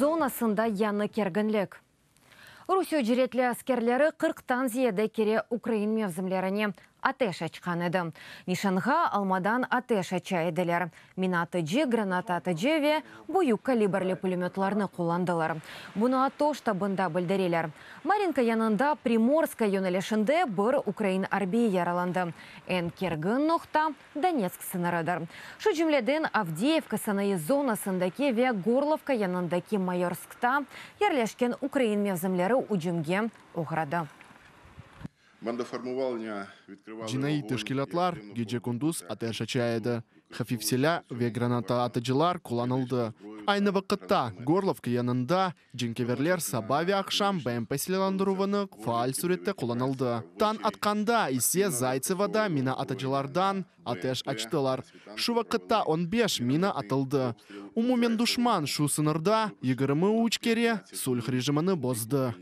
zonasında yañı kerginlik. Rusiye ücretli askerleri qırqtan ziyade kere ukrain mevzimlerine ateş açqan edi. Nişanğa almadan ateş aça ediler, mina atıcı, granata atıcı ve büyük kalibrli pulemötlarnı qullandılar. Bunı ATO ştabında bildireler. Marinka yanında Primorskaya yönelişinde bir ukrain arbiyi yaralandı. Eñ kergin noqta, Donetsk sıñırıdır. Şu cümleden, Avdiyevka sanayı zonasındaki ve Gorlovka yanındaki Mayorskta yerleşken ukrain mevzimleri ücümge oğradı. Cinaiy teşkilâtlar gece-kündüz ateş aça edi, hafif silâ ve granata atıcılar qullanıldı. Aynı vaqıtta, Gorlovka yanında Cenkeverler saba ve aqşam BMP silâlandıruvını faal sürette qullanıldı. Tañ atqanda ise Zaytsevoda mina atıcılardan ateş açtılar. Şu vaqıtta on beş mina atıldı. Umumen duşman şu sıñırda 23 kere sulh rejimini bozdı.